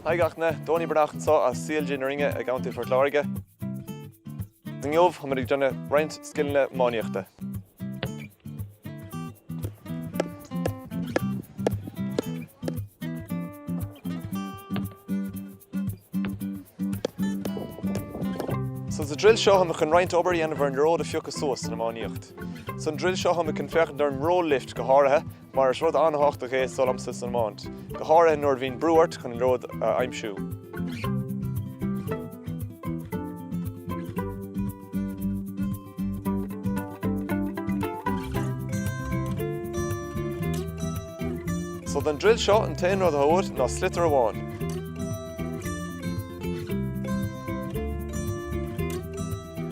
Hi gach duine, Donie Breathnach anseo as CLG na Rinne i gContae Phort Láirge. Inniu táimid ag déanamh roinnt scileanna iománaíochta. So sa drill seo táimid chun roinnt obair a dhéanamh ar an liathróid a phiocadh suas san iománaíocht. San drill seo táimid chun féachaint ar an roll lift go háirithe mar is rud an-thábhachtach é is dóigh liomsa san iomáint, go háirithe nuair a bhíonn brú ort chun an liathróid a aimsiú. So don drill seo an t-aon rud atá uait ná sliotar amháin.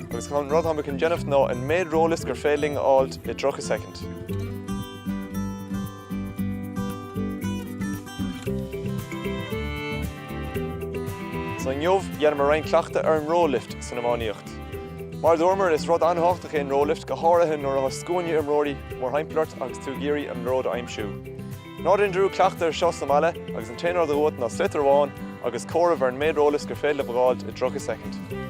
Agus an rud atáimid chun déanamh ná an méid roll is gur féidir linn a fháilt i 30 soicind. So inniu dhéanamar roinnt cleachtadh ar an roll lift san iománaíocht. Mar a dúramar, is rud an-thábhachtach é an roll lift, go háirithe nuair atá scuaine imreoirí mórthimpeall ort agus tú ag iarraidh an liathróid a aimsiú. Ná déan dearúd cleachtadh ar seo sa mbaile agus an t-aon rud atá uait ná sliotar amháin agus comhaireamh ar an méid roll lifts gur féidir libh a dh'fháilt i 30 soicind.